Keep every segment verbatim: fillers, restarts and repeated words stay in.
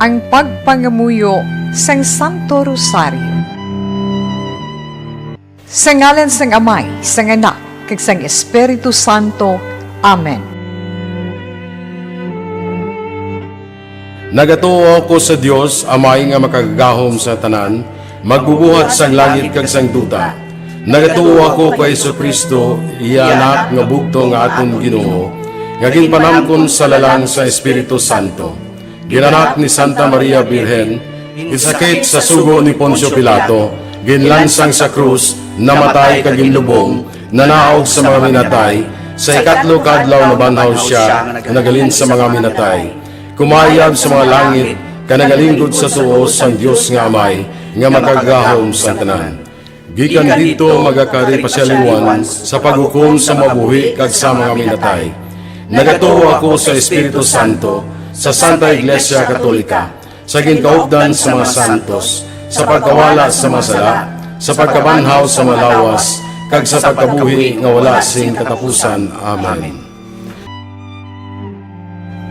Ang pagpangamuyo sang Santo Rosario. Sa ngalan sang Amay, sang Anak, kag sang Espiritu Santo. Amen. Nagatuo ako sa Dios, Amay nga makagagahom sa tanan, magbubuhat sang langit kag sang duta. Nagatuo ako kay Jesu-Cristo, iya Anak nga bugtong nga aton Ginoo, nga ginpanamkon sa lalang sa Espiritu Santo. Ginanak ni Santa Maria Birhen, ginsakit sa sugo ni Poncio Pilato, ginlansang sa krus, namatay kag ginlubong, nanaog sa mga minatay, sa ikatlo ka adlaw nabanhaw sia, naghalin sa mga minatay. Kumayab sa mga langit, kag nagalinggod sa tuo sang Dios nga Amay, nga makagagahom sang tanan. Gikan didto magakari pa sia liwat sa paghukom sa mabuhi kag sa mga minatay. Nagatuo ako sa Espiritu Santo, sa Santa Iglesia Katolika, sa ginkaupdan sa mga santos, sa pagkawala sa mga sala, sa pagkabanhaw sa mga lawas, kag sa pagkabuhi nga wala sing katapusan. Amen.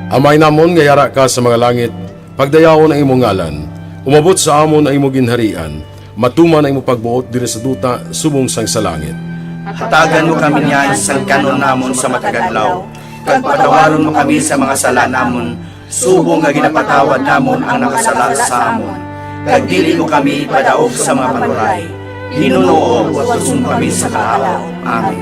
Amay namon nga yara ka sa mga langit, pagdayawon ang imo ngalan. Umabot sa amon ang imo ginharian. Matuman ang imo pagbuot diri sa duta subong sang sa langit. Hatagan mo kami niyan sang kan-on namon sa matag adlaw, kag patawaron mo kami sa mga sala namon, subong nga ginapatawad namon ang nakasala sa amon. Kag dili mo kami ipadaog sa mga panuray. Ginoo, watuson mo kami sa kahawa. Amen.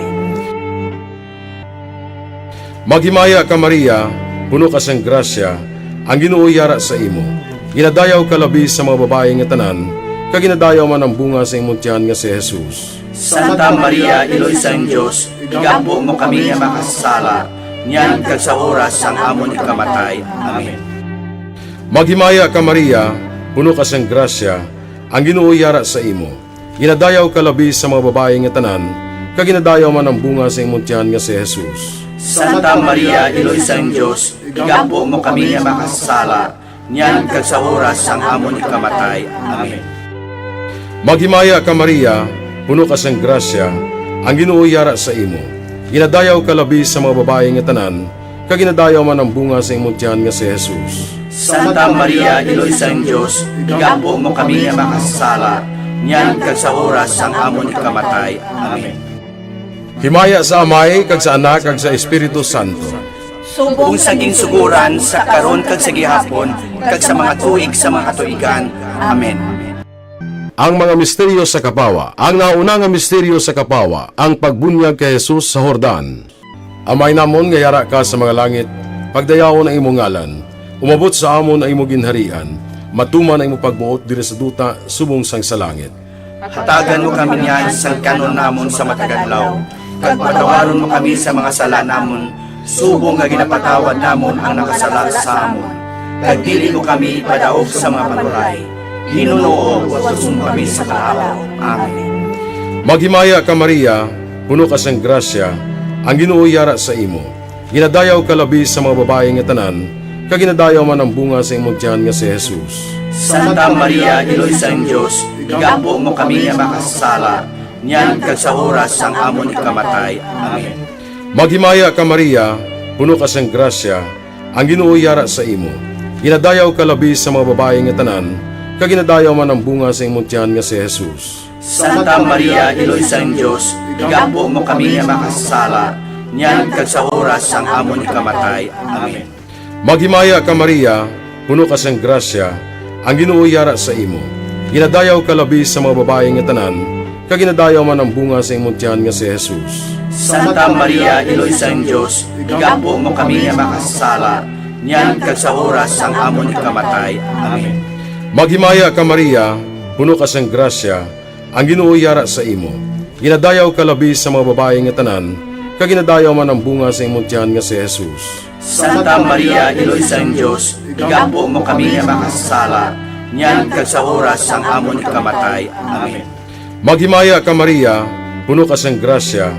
Maghimaya ka, Maria, puno ka sang grasya, ang Ginoo yara sa imo. Ginadayaw ka labi sa mga babayi nga tanan, kag ginadayaw man ang bunga sa imong tiyan nga si Jesus. Santa Maria, Iloy sang Dios, igampo mo kami nga makasasala, niyan kag sa oras sang amon ikamatay. Amen. Maghimaya ka, Maria, puno ka sang grasya, ang Ginoo yara sa imo. Ginadayaw ka labi sa mga babayi nga tanan, kag ginadayaw man ang bunga sa imong tiyan nga si Jesus. Santa Maria, Iloy sang Dios, igampo mo kami nga makasasala, niyan kag sa oras sang amon ikamatay. Amen. Maghimaya ka, Maria, puno ka sang grasya, ang Ginoo yara sa imo. Ginadayaw ka labi sa mga babayi nga tanan, kag ginadayaw man ang bunga sa imong tiyan nga si Jesus. Santa Maria, Iloy sang Dios, igampo mo kami nga makasasala, niyan kag sa oras sang amon ikamatay. Amen. Himaya sa Amay, kag sa Anak, kag sa Espiritu Santo. Subong sa ginsugoran, sa karon, kag sa gihapon, kag sa mga tuig sa mga katuigan. Amen. Ang mga misteryo sa kapawa. Ang nauna nga misteryo sa kapawa, ang pagbunyag kay Jesus sa Jordan. Amay namon nga yara ka sa mga langit, pagdayawon ang imo ngalan. Umabot sa amon ang imo ginharian. Matuman ang imo pagbuot diri sa duta subong sang sa langit. Hatagan mo kami niyan sang kan-on namon sa matag adlaw, kag patawaron mo kami sa mga sala namon, subong nga ginapatawad namon ang nakasala sa amon. Kag dili mo kami ipadaog sa mga panuray. Ginoo, watuson mo kami sa kahawa. Amen. Maghimaya ka, Maria, puno ka sang grasya, ang Ginoo yara sa imo. Ginadayaw ka labi sa mga babayi nga tanan, kag ginadayaw man ang bunga sa imong tiyan nga si Jesus. Santa Maria, Iloy sang Dios, igampo mo kami nga makasasala, niyan kag sa oras sang amon ikamatay. Amen. Maghimaya ka, Maria, puno ka sang grasya, ang Ginoo yara sa imo. Ginadayaw ka labi sa mga babayi nga tanan, kag ginadayaw man ang bunga sa imong tiyan nga si Jesus. Santa Maria, Iloy sang Dios, igampo mo kami nga makasasala, niyan kag sa oras sang amon ikamatay. Amen. Maghimaya ka, Maria, puno ka sang grasya, ang Ginoo yara sa imo. Ginadayaw ka labi sa mga babayi nga tanan, kag ginadayaw man ang bunga sa imong tiyan nga si Jesus. Santa Maria, Iloy sang Dios, igampo mo kami nga makasasala, niyan kag sa oras sang amon ikamatay. Amen. Maghimaya ka, Maria, puno ka sang grasya, ang Ginoo yara sa imo. Ginadayaw ka labi sa mga babayi nga tanan, kag ginadayaw man ang bunga sa imong tiyan nga si Jesus. Santa Maria, Iloy sang Dios, igampo mo kami nga makasasala, niyan kag sa oras sang amon ikamatay. Amen. Maghimaya ka, Maria, puno ka sang grasya,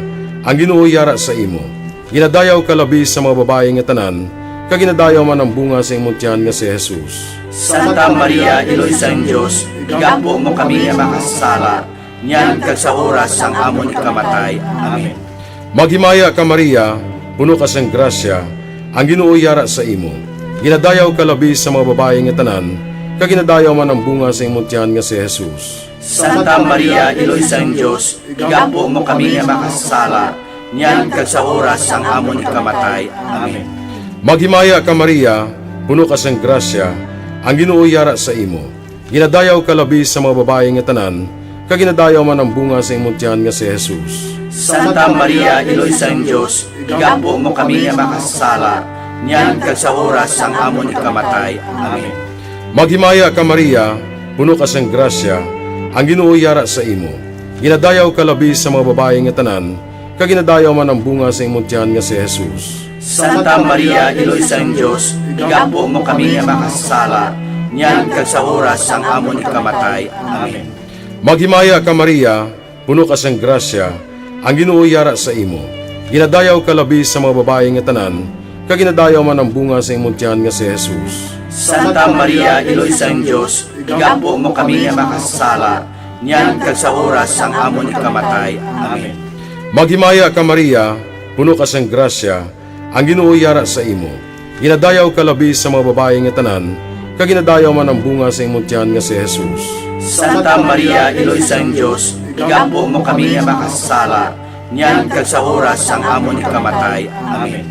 ang Ginoo yara sa imo. Ginadayaw ka labi sa mga babayi nga tanan, kag ginadayaw man ang bunga sa imong tiyan nga si Jesus. Santa Maria, Iloy sang Dios, igampo mo kami nga makasasala, niyan kag sa oras sang amon ikamatay. Amen. Maghimaya ka, Maria, puno ka sang grasya, ang Ginoo yara sa imo. Ginadayaw ka labi sa mga babayi nga tanan, kag ginadayaw man ang bunga sa imong tiyan nga si Jesus. Santa Maria, Iloy sang Dios, igampo mo kami nga makasasala, niyan kag sa oras sang amon ikamatay. Amen. Maghimaya ka, Maria, puno ka sang grasya, ang Ginoo yara sa imo. Ginadayaw ka labi sa mga babayi nga tanan, kag ginadayaw man ang bunga sa imong tiyan nga si Jesus. Santa Maria, Iloy sang Dios, igampo mo kami nga makasasala, niyan kag sa oras sang amon ikamatay. Amen. Maghimaya ka, Maria, puno ka sang grasya, ang Ginoo yara sa imo. Ginadayaw ka labi sa mga babayi nga tanan, kag ginadayaw man ang bunga sa imong tiyan nga si Jesus. Santa Maria, Iloy sang Dios, igampo mo kami nga makasasala, niyan kag sa oras sang amon ikamatay. Amen. Maghimaya ka, Maria, puno ka sang grasya, ang Ginoo yara sa imo. Ginadayaw ka labi sa mga babayi nga tanan, kag ginadayaw man ang bunga sa imong tiyan nga si Jesus. Santa Maria, Iloy sang Dios, igampo mo kami nga makasasala, niyan kag sa oras sang amon ikamatay. Amen. Maghimaya ka, Maria, puno ka sang grasya, ang Ginoo yara sa imo. Ginadayaw ka labi sa mga babayi nga tanan, kag ginadayaw man ang bunga sa imong tiyan nga si Jesus. Santa Maria, Iloy sang Dios, igampo mo kami nga makasasala, niyan kag sa oras sang amon ikamatay. Amen.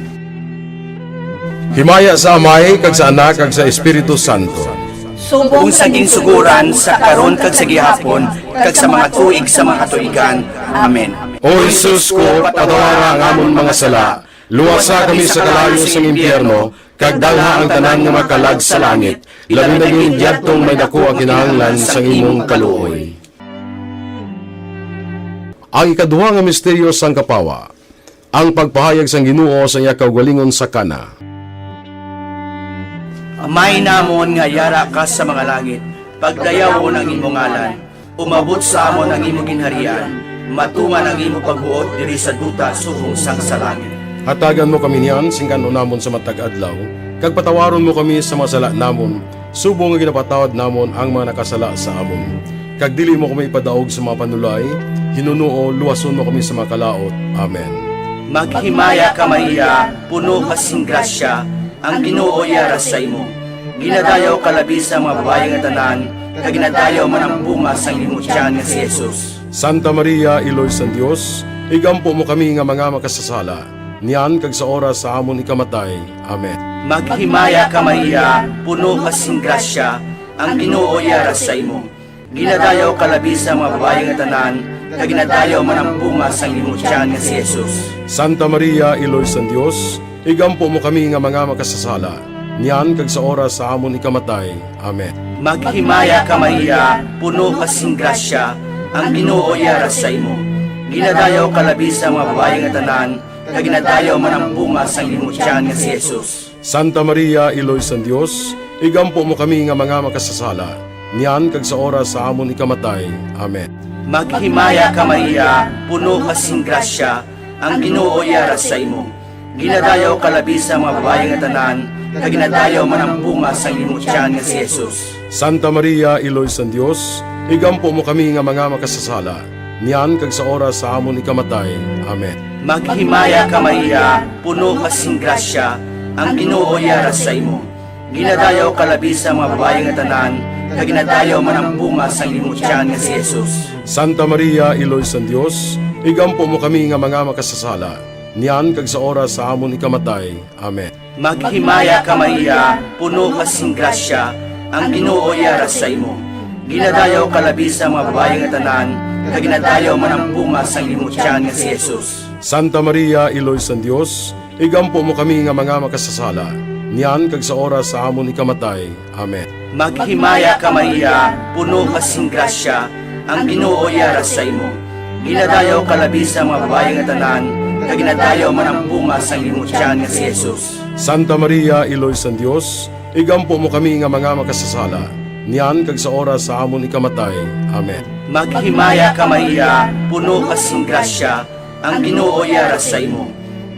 Himaya sa Amay, kag sa Anak, kag sa Espiritu Santo. Subong sa ginsuguran, sa karon, kag sa gihapon, kag sa mga tuig sa mga katuigan. Amen. O Jesus ko, patawara ang amon mga sala, luwasa kami sa kalayo sang impyerno, kag dalha ang tanan nga mga kalag sa langit, labi na gid yadtong may daku ang kinahanglan sang imong kaluoy. Ang ikaduha nga misteryo sang kapawa, ang pagpahayag sang Ginoo sa iya kaugalingon sa Cana. Amay namon nga yara ka sa mga langit, pagdayawon ang imo ngalan, umabot sa amon ang imo ginharian, matuman ang imo pagbuot diri sa duta subong sang sa langit. Hatagan mo kami niyan sing kan-on namon sa matag adlaw, kag patawaron mo kami sa mga sala namon, subong nga ginapatawad namon ang mga nakasala sa amon. Kag dili mo kami ipadaog sa mga panulay, hinunoo, luwason mo kami sa mga kalaut. Amen. Maghimaya ka, Maria, puno ka sing grasya, ang Ginoo yara sa imo. Ginadayaw ka labi sa mga babayi nga tanan, kag ginadayaw man ang bunga sang imo tiyan nga si Jesus. Santa Maria, Iloy sang Dios, igampo mo kami nga mga makasasala, niyan kag sa oras sa amon ikamatay. Amen. Maghimaya ka, Maria, puno ka sing grasya, ang Ginoo yara sa imo. Ginadayaw ka labi sa mga babayi nga tanan, kag ginadayaw man ang bunga sang imo tiyan nga si Jesus. Santa Maria, Iloy sang Dios, igampo mo kami nga mga makasasala, niyan kag sa oras sa amon ikamatay. Amen. Maghimaya ka, Maria, puno ka sing grasya, ang Ginoo yara sa imo. Ginadayaw ka labi sa mga babayi nga tanan, kag ginadayaw man ang bunga sang imo tiyan nga si Jesus. Santa Maria, Iloy sang Dios, igampo mo kami nga mga makasasala, niyan kag sa oras sa amon ikamatay. Amen. Maghimaya ka, Maria, puno ka sing grasya, ang Ginoo yara sa imo. Ginadayaw ka labi sa mga babayi nga tanan, kag ginadayaw man ang bunga sang imo tiyan nga si Jesus. Santa Maria, Iloy sang Dios, igampo mo kami nga mga makasasala, niyan kag sa oras sa amon ikamatay. Amen. Maghimaya ka, Maria, puno ka sing grasya, ang Ginoo yara sa imo. Ginadayaw ka labi sa mga babayi nga tanan, kag ginadayaw man ang bunga sang imo tiyan nga si Jesus. Santa Maria, Iloy sang Dios, igampo mo kami nga mga makasasala, niyan kag sa oras sa amon ikamatay. Amen. Maghimaya ka, Maria, puno ka sing grasya, ang Ginoo yara sa imo. Ginadayaw ka labi sa mga babayi nga tanan, kag ginadayaw man ang bunga sang imo tiyan nga si Jesus. Santa Maria, Iloy sang Dios, igampo mo kami nga mga makasasala, niyan kag sa oras sa amon ikamatay. Amen. Maghimaya ka, Maria, puno ka sing grasya, ang Ginoo yara sa imo. Ginadayaw ka labi sa mga babayi nga tanan, kag ginadayaw man ang bunga sang imo tiyan nga si Jesus. Santa Maria, Iloy sang Dios, igampo mo kami nga mga makasasala, niyan kag sa oras sa amon ikamatay. Amen. Maghimaya ka, Maria, puno ka sing grasya, ang Ginoo yara sa imo.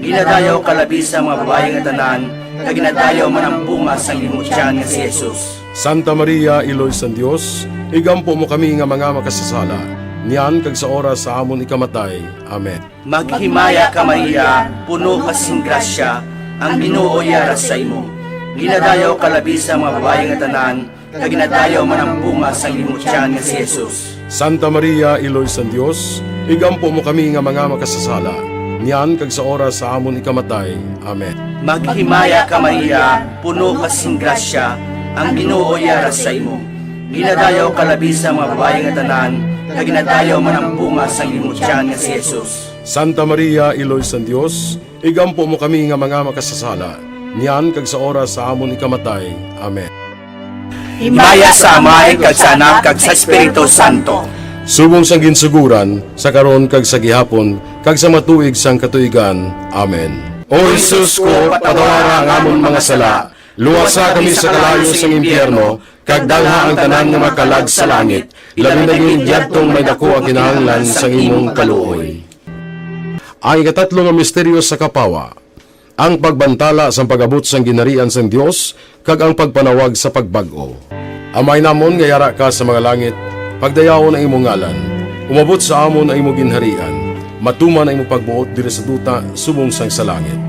Ginadayaw ka labi sa mga babayi nga tanan, kag ginadayaw man ang bunga sang imo tiyan nga si Jesus. Santa Maria, Iloy sang Dios, igampo mo kami nga mga makasasala, niyan kag sa oras sa amon ikamatay. Amen. Maghimaya ka, Maria, puno ka sing grasya, ang Ginoo yara sa imo. Ginadayaw ka labi sa mga babayi nga tanan, kag ginadayaw man ang bunga sang imong tiyan nga si Jesus. Santa Maria, Iloy sang Dios, igampo mo kami nga mga makasasala, niyan kag sa oras sa amon ikamatay. Amen. Maghimaya ka, Maria, puno ka sing grasya, ang Ginoo yara sa imo. Ginadayaw ka labi sa mga babayi nga tanan, kag ginadayaw man ang bunga sang imong tiyan nga si Jesus. Santa Maria, Iloy sang Dios, igampo mo kami nga mga makasasala, niyan kag sa oras sa amon ikamatay. Amen. Himaya sa Amay, kag sa Anak, kag sa Espiritu Santo. Subong sang ginsugoran, sa karon kag sa gihapon, kag sa mga tuig sang katuigan. Amen. O Jesus ko, patawara ang amon mga sala, luwasa kami sa kalayo sang impyerno, kag dalha ang tanan nga makalag sa langit, labi na gid yadtong may daku ang kinahanglan sang imong kaluoy. Ang ikatatlo nga misteryo sa kapawa, ang pagbantala sang pag-abot sang ginharian sang Dios kag ang pagpanawag sa pagbag-o. Amay namon nga yara ka sa mga langit, pagdayawon ang imo ngalan. Umabot sa amon ang imo ginharian. Matuman ang imo pagbuot diri sa duta subong sang sa langit.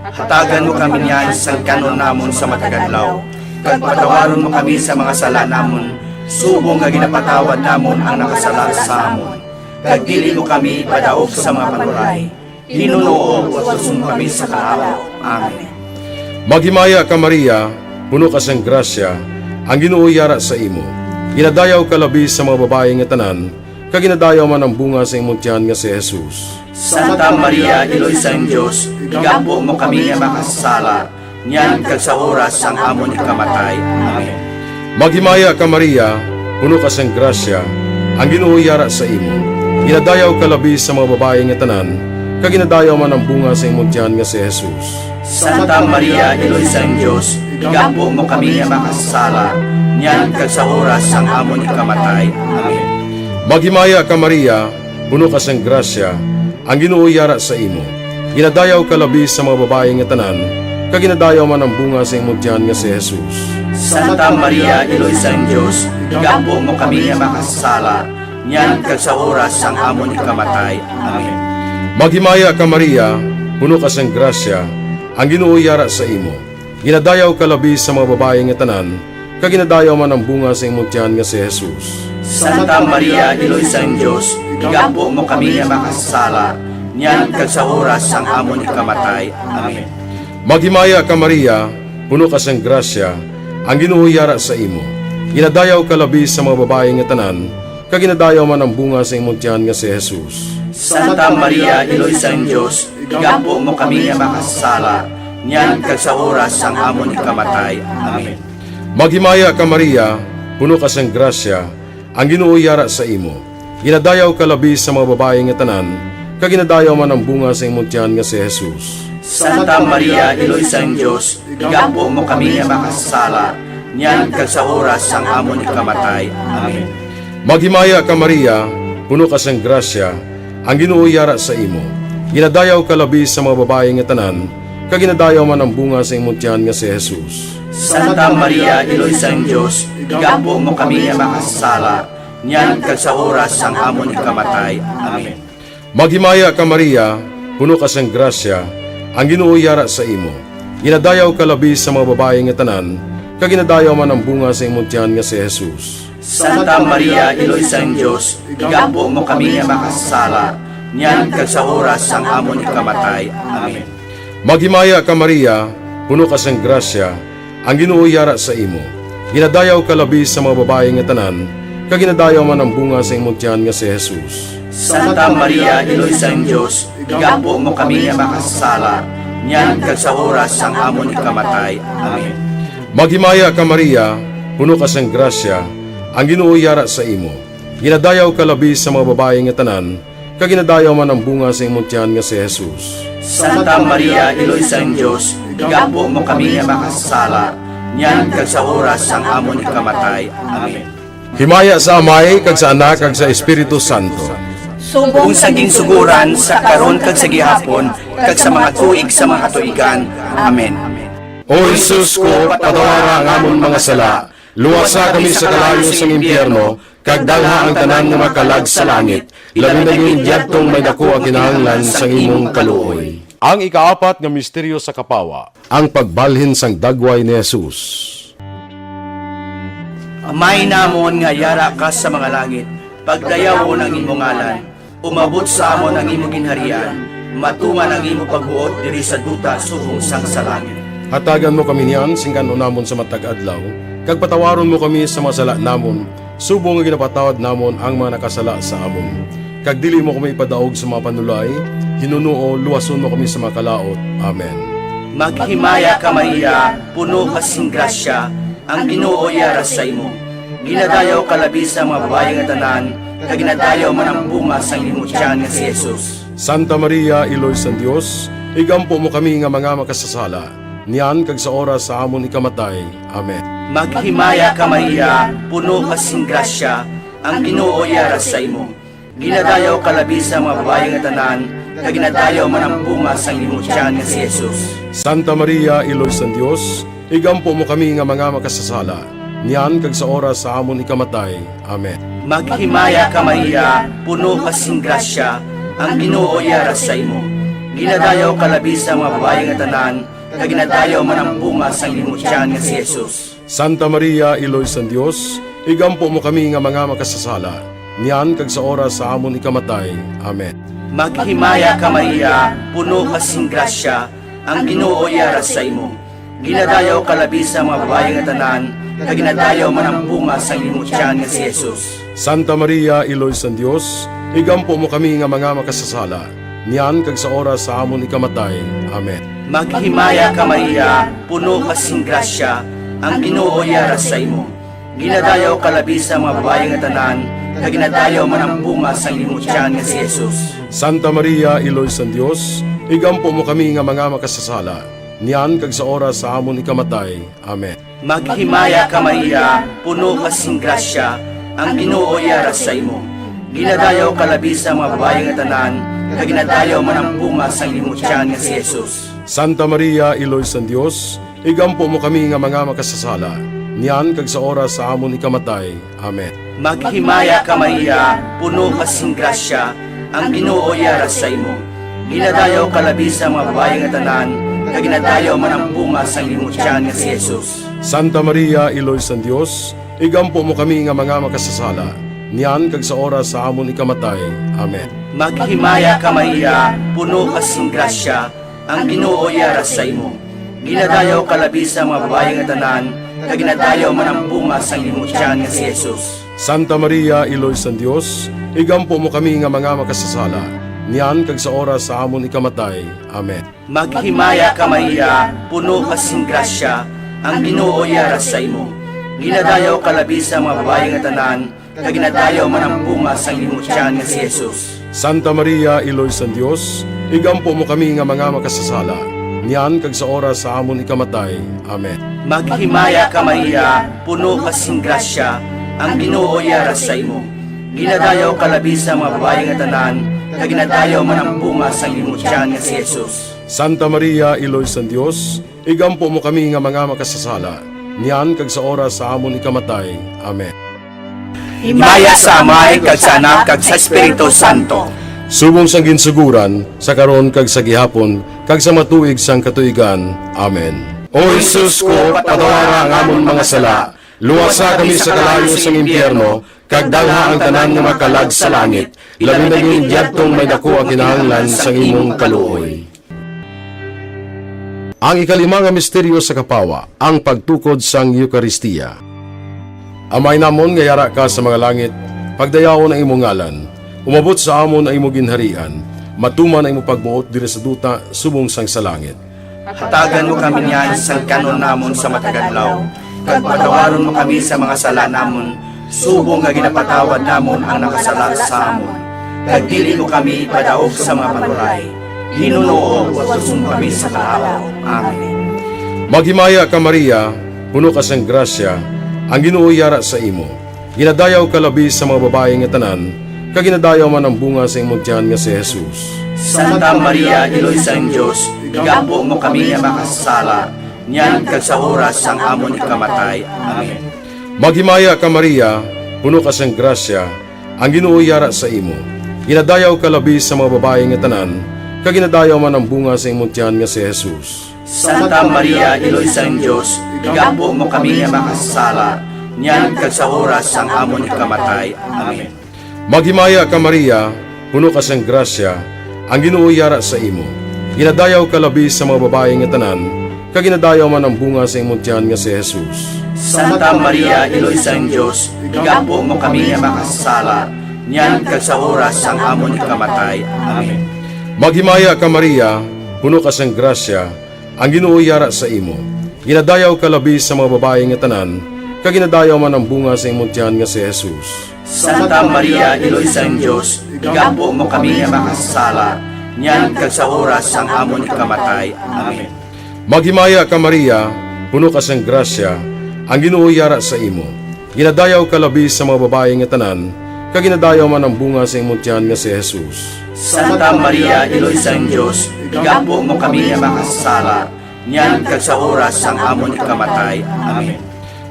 Hatagan mo kami niyan sang kan-on namon sa matag adlaw, kag patawaron mo kami sa mga sala namon, subong nga ginapatawad namon ang nakasala sa amon. Kag dili mo kami ipadaog sa mga panuray. Ginoo, luwason mo kami sa kalayo. Amen. Maghimaya ka, Maria, puno ka sang grasya, ang Ginoo yara sa imo. Ginadayaw ka labi sa mga babayi nga tanan, kag ginadayaw man ang bunga sa imong tiyan nga si Jesus. Santa Maria, Iloy sang Dios, igampo mo kami nga makasasala, niyan kag sa oras sang amon ikamatay. Amen. Maghimaya ka, Maria, puno ka sang grasya, ang Ginoo yara sa imo. Ginadayaw ka labi sa mga babayi nga tanan, kag ginadayaw man ang bunga sa imong tiyan nga si Jesus. Santa Maria, Iloy sang Dios, igampo mo kami nga makasasala, niyan kag sa oras sang amon ikamatay. Amen. Maghimaya ka, Maria, puno ka sang grasya, ang Ginoo yara sa imo. Ginadayaw ka labi sa mga babayi nga tanan, kag ginadayaw man ang bunga sa imong tiyan nga si Jesus. Santa Maria, Iloy sang Dios, igampo mo kami nga makasasala, niyan kag sa oras sang amon ikamatay. Amen. Maghimaya ka, Maria, puno ka sang grasya, ang Ginoo yara sa imo. Ginadayaw ka labi sa mga babayi nga tanan, kag ginadayaw man ang bunga sa imong tiyan nga si Jesus. Santa Maria, Iloy sang Dios, igampo mo kami nga makasasala, niyan kag sa oras sang amon ikamatay. Amen. Maghimaya ka, Maria, puno ka sang grasya, ang Ginoo yara sa imo. Ginadayaw ka labi sa mga babayi nga tanan, kag ginadayaw man ang bunga sa imong tiyan nga si Jesus. Santa Maria, Iloy sang Dios, igampo mo kami nga makasasala, niyan kag sa oras sang amon ikamatay. Amen. Maghimaya ka, Maria, puno ka sang grasya, ang Ginoo yara sa imo. Ginadayaw ka labi sa mga babayi nga tanan, kag ginadayaw man ang bunga sa imong tiyan nga si Jesus. Santa Maria, Iloy sang Dios, igampo mo kami nga makasasala, niyan kag sa oras sang amon ikamatay. Amen. Maghimaya ka, Maria, puno ka sang grasya, ang Ginoo yara sa imo. Ginadayaw ka labi sa mga babayi nga tanan, kag ginadayaw man ang bunga sa imong tiyan nga si Jesus. Santa Maria, Iloy sang Dios, igampo mo kami nga makasasala, niyan kag sa oras sang amon ikamatay. Amen. Maghimaya ka, Maria, puno ka sang grasya, ang Ginoo yara sa imo. Ginadayaw ka labi sa mga babayi nga tanan, kag ginadayaw man ang bunga sa imong tiyan nga si Jesus. Santa Maria, Iloy sang Dios, igampo mo kami nga makasasala, niyan kag sa oras sang amon ikamatay. Amen. Maghimaya ka, Maria, puno ka sang grasya, ang Ginoo yara sa imo. Ginadayaw ka labi sa mga babayi nga tanan, kag ginadayaw man ang bunga sa imong tiyan nga si Jesus. Santa Maria, Iloy sang Dios, igampo mo kami nga makasasala, niyan kag sa oras sang amon ikamatay. Amen. Maghimaya ka, Maria, puno ka sang grasya, ang Ginoo yara sa imo. Ginadayaw ka labi sa mga babayi nga tanan, kag ginadayaw man ang bunga sa imong tiyan nga si Jesus. Santa Maria, Iloy sang Dios, igampo mo kami nga makasasala, niyan kag sa oras sang amon ikamatay. Amen. Himaya sa Amay, kag sa Anak, kag sa Espiritu Santo. Subong sa ginsugoran, sa karon, kag sa gihapon, kag sa mga tuig sa mga katuigan. Amen. O Jesus ko, patawara ang amon mga sala, luwasa kami sa kalayo sang impyerno, kag dalha ang tanan nga makalag sa langit, labi na gid yadtong may daku ang kinahanglan sang imong kaluoy. Ang ikaapat nga misteryo sa kapawa, ang pagbalhin sang dagway ni Jesus. Amay namon nga yara ka sa mga langit, pagdayawon ang imo ngalan. Umabot sa amon ang imo ginharian, matuman ang imo pagbuot diri sa duta subong sang sa langit. Hatagan mo kami niyan sing kan-on namon sa matag adlaw, kag patawaron mo kami sa mga sala namon, subong nga ginapatawad namon ang mga nakasala sa amon. Kag dili mo kami ipadaog sa mga panulay, hinunoo, luwason mo kami sa mga kalaut. Amen. Maghimaya ka, Maria, puno ka sing grasya, ang Ginoo yara sa imo. Ginadayaw ka labi sa mga babayi nga tanan, kag ginadayaw man ang bunga sang imo tiyan nga si Jesus. Santa Maria, Iloy sang Dios, igampo mo kami nga mga makasasala, niyan kag sa oras sa amon ikamatay. Amen. Maghimaya ka, Maria, puno ka sing grasya, ang Ginoo yara sa imo. Ginadayaw ka labi sa mga babayi nga tanan, kag ginadayaw man ang bunga sang imo tiyan nga si Jesus. Santa Maria, Iloy sang Dios, igampo mo kami nga mga makasasala, niyan kag sa oras sa amon ikamatay. Amen. Maghimaya ka, Maria, puno ka sing grasya, ang Ginoo yara sa imo. Ginadayaw ka labi sa mga babayi nga tanan, kag ginadayaw man ang bunga sang imo tiyan nga si Jesus. Santa Maria, Iloy sang Dios, igampo mo kami nga mga makasasala, niyan kag sa oras sa amon ikamatay. Amen. Maghimaya ka, Maria, puno ka sing grasya, ang Ginoo yara sa imo. Ginadayaw ka labi sa mga babayi nga tanan, kag ginadayaw man ang bunga sang imo tiyan nga si Jesus. Santa Maria, Iloy sang Dios, igampo mo kami nga mga makasasala, niyan kag sa oras sa amon ikamatay. Amen. Maghimaya ka, Maria, puno ka sing grasya, ang Ginoo yara sa imo. Ginadayaw ka labi sa mga babayi nga tanan, kag ginadayaw man ang bunga sang imo tiyan nga si Jesus. Santa Maria, Iloy sang Dios, igampo mo kami nga mga makasasala, niyan kag sa oras sa amon ikamatay. Amen. Maghimaya ka, Maria, puno ka sing grasya, ang Ginoo yara sa imo. Ginadayaw ka labi sa mga babayi nga tanan, kag ginadayaw man ang bunga sang imo tiyan nga si Jesus. Santa Maria, Iloy sang Dios, igampo mo kami nga mga makasasala, niyan kag sa oras sa amon ikamatay. Amen. Maghimaya ka, Maria, puno ka sing grasya, ang Ginoo yara sa imo. Ginadayaw ka labi sa mga babayi nga tanan, kag ginadayaw man ang bunga sang imo tiyan nga si Jesus. Santa Maria, Iloy sang Dios, igampo mo kami nga mga makasasala, niyan kag sa oras sa amon ikamatay. Amen. Maghimaya ka, Maria, puno ka sing grasya, ang Ginoo yara sa imo. Ginadayaw ka labi sa mga babayi nga tanan, kag ginadayaw man ang bunga sang imo tiyan nga si Jesus. Santa Maria, Iloy sang Dios, igampo mo kami nga mga makasasala, niyan kag sa oras sa amon ikamatay. Amen. Maghimaya ka, Maria, puno ka sing grasya, ang Ginoo yara sa imo. Ginadayaw ka labi sa mga babayi nga tanan, kag ginadayaw man ang bunga sang imo tiyan nga si Jesus. Santa Maria, Iloy sang Dios, igampo mo kami nga mga makasasala, niyan kag sa oras sa amon ikamatay. Amen. Maghimaya ka, Maria, puno ka sing grasya, ang Ginoo yara sa imo. Ginadayaw ka labi sa mga babayi nga tanan, kag ginadayaw man ang bunga sang imo tiyan nga si Jesus. Santa Maria, Iloy sang Dios, igampo mo kami nga mga makasasala, niyan kag sa oras sa amon ikamatay. Amen. Himaya sa Amay, kag sa Anak, kag sa Espiritu Santo. Subong sang ginsugoran, sa karon, kag sa gihapon, kag sa mga tuig sang katuigan. Amen. O Jesus ko, patawara ang amon mga sala, luwasa kami sa kalayo sang impyerno, kag dalha ang tanan nga makalag sa langit, labi na gid yadtong may daku ang kinahanglan sang imong kaluoy. Ang ikalima nga misteryo sa kapawa, ang pagtukod sang Eukaristia. Amay namon nga yara ka sa mga langit, pagdayawon ang imo ngalan, umabot sa amon ang imo ginharian, matuman ang imo pagbuot diri sa duta subong sang sa langit. Hatagan mo kami niyan sang kan-on namon sa matag adlaw, kag patawaron mo kami sa mga sala namon, subong nga ginapatawad namon ang nakasala sa amon. Kag dili mo kami ipadaog sa mga panulay, hinunoo, luwason mo kami sa kalaut. Amen. Maghimaya ka, Maria, puno ka sang grasya, ang Ginoo yara sa imo. Ginadayaw ka labi sa mga babayi nga tanan, kag ginadayaw man ang bunga sa imong tiyan nga si Jesus. Santa Maria, Iloy sang Dios, igampo mo kami nga makasasala, niyan kag sa oras sang amon ikamatay. Amen. Maghimaya ka, Maria, puno ka sang grasya, ang Ginoo yara sa imo. Ginadayaw ka labi sa mga babayi nga tanan, kag ginadayaw man ang bunga sa imong tiyan nga si Jesus. Santa Maria, Iloy sang Dios, igampo mo kami nga makasasala, niyan kag sa oras sang amon ikamatay. Amen. Maghimaya ka, Maria, puno ka sang grasya, ang Ginoo yara sa imo. Ginadayaw ka labi sa mga babayi nga tanan, kag ginadayaw man ang bunga sa imong tiyan nga si Jesus. Santa Maria, Iloy sang Dios, igampo mo kami nga makasasala, niyan kag sa oras sang amon ikamatay. Amen. Maghimaya ka, Maria, puno ka sang grasya, ang Ginoo yara sa imo. Ginadayaw ka labi sa mga babayi nga tanan, kag ginadayaw man ang bunga sa imong tiyan nga si Jesus. Santa Maria, Iloy sang Dios, igampo mo kami nga makasasala, niyan kag sa oras sang amon ikamatay. Amen. Maghimaya ka, Maria, puno ka sang grasya, ang Ginoo yara sa imo. Ginadayaw ka labi sa mga babayi nga tanan, kag ginadayaw man ang bunga sa imong tiyan nga si Jesus. Santa Maria, Iloy sang Dios, igampo mo kami nga makasasala, niyan kag sa oras sang amon ikamatay. Amen.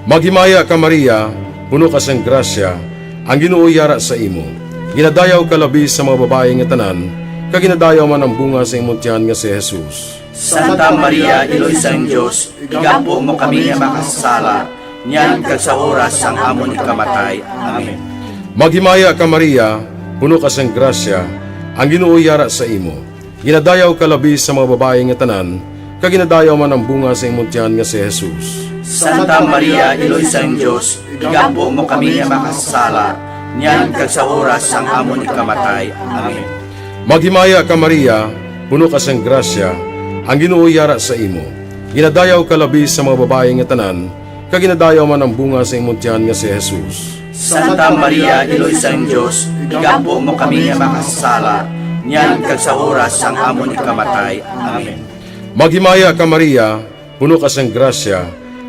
Maghimaya ka, Maria, puno ka sang grasya, ang Ginoo yara sa imo. Ginadayaw ka labi sa mga babayi nga tanan, kag ginadayaw man ang bunga sa imong tiyan nga si Jesus. Santa Maria, Iloy sang Dios, igampo mo kami nga makasasala, niyan kag sa oras sang amon ikamatay. Amen. Maghimaya ka, Maria, puno ka sang grasya, ang Ginoo yara sa imo. Ginadayaw ka labi sa mga babayi nga tanan, kag ginadayaw man ang bunga sa imong tiyan nga si Jesus. Santa Maria, Iloy sang Dios, igampo mo kami nga makasasala, niyan kag sa oras sang amon ikamatay. Amen. Maghimaya ka, Maria, puno ka sang grasya, ang Ginoo yara sa imo. Ginadayaw ka labi sa mga babayi nga tanan, kag ginadayaw man ang bunga sa imong tiyan nga si Jesus. Santa Maria, Iloy sang Dios, igampo mo kami nga makasasala, niyan kag sa oras sang amon ikamatay. Amen. Maghimaya ka, Maria, puno ka sang grasya,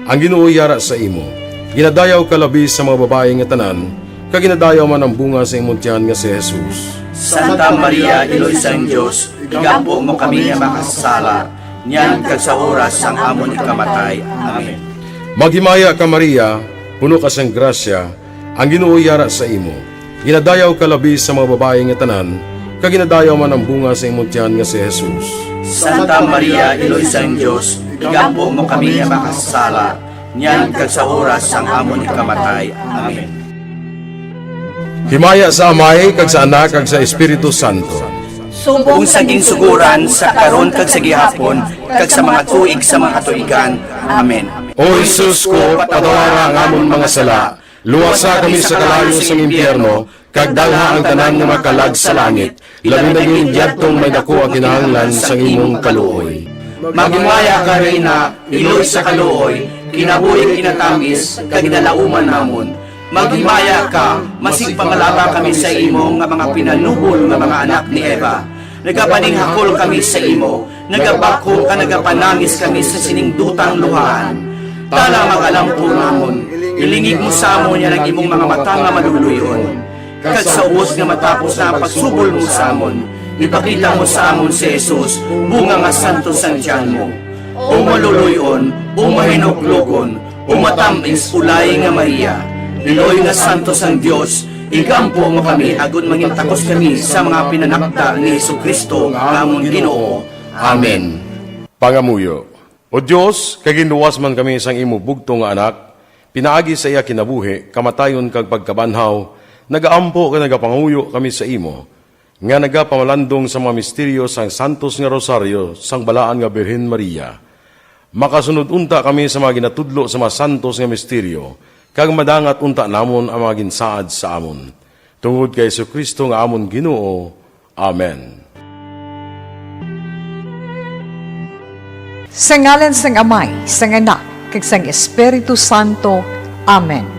ang Ginoo yara sa imo. Ginadayaw ka labi sa mga babayi nga tanan, kag ginadayaw man ang bunga sa imong tiyan nga si Jesus. Santa Maria, Iloy sang Dios, igampo mo kami nga makasasala, niyan kag sa oras sang amon ikamatay. Amen. Maghimaya ka, Maria, puno ka sang grasya, ang Ginoo yara sa imo. Ginadayaw ka labi sa mga babayi nga tanan, kag ginadayaw man ang bunga sa imong tiyan nga si Jesus. Santa Maria, Iloy sang Dios, igampo mo kami nga makasasala, niyan kag sa oras sang amon ikamatay. Amen. Himaya sa Amay, kag sa Anak, kag sa Espiritu Santo. Subong sa ginsuguran, sa karon, kag sa gihapon, kag sa mga tuig sa mga katuigan. Amen. O Jesus ko, patawara ang amon mga sala, luwasa kami sa kalayo sang impyerno, kag dalha ang tanan nga mga kalag sa langit, labi na gid yadtong may daku ang kinahanglan sang imong kaluoy. Maghimaya ka, Reyna, iloy sa kaluoy, kinabuhi kinatamis, kag ginalauman namon. Maghimaya ka, masigpangalaba kami sa imo nga mga pinanubol nga mga anak ni Eva. Nagapaninghakol kami sa imo, nagabakho ka, nagapanangis kami sa sining dutang luhaan. Tala, mag-alampo namon, ilingig mo sa amon yan ang imong mga mata nga maluluy-on. Kag sa ubos nga matapos na ang pagsubol mo sa amon, ipakita mo sa amon si Jesus, bunga nga santos sang tiyan mo. O maluluy-on, o mahinuklogon, o matamis, ulay nga Maria, iloy nga santos sang Dios, igampo mo kami agod mangin takos kami sa mga pinanakda ni Jesu-Cristo nga amon Ginoo. Amen. Pangamuyo. O Dios, kay ginluwas man kami sang imo bugtong nga Anak, pinaagi sa iya kinabuhi, kamatayon, kag pagkabanhaw, nagaampo kag nagapangamuyo kami sa imo, nga nagapamalandong sa mga misteryo sang santos nga rosaryo sang balaan nga Birhen Maria. Makasunod unta kami sa mga ginatudlo sa mga santos nga misteryo, kag madangat unta namon ang mga ginsaad sa amon. Tungod kay Jesu-Cristo nga amon Ginoo. Amen. Sa ngalan sang Amay, sang Anak, kag sang Espiritu Santo. Amen.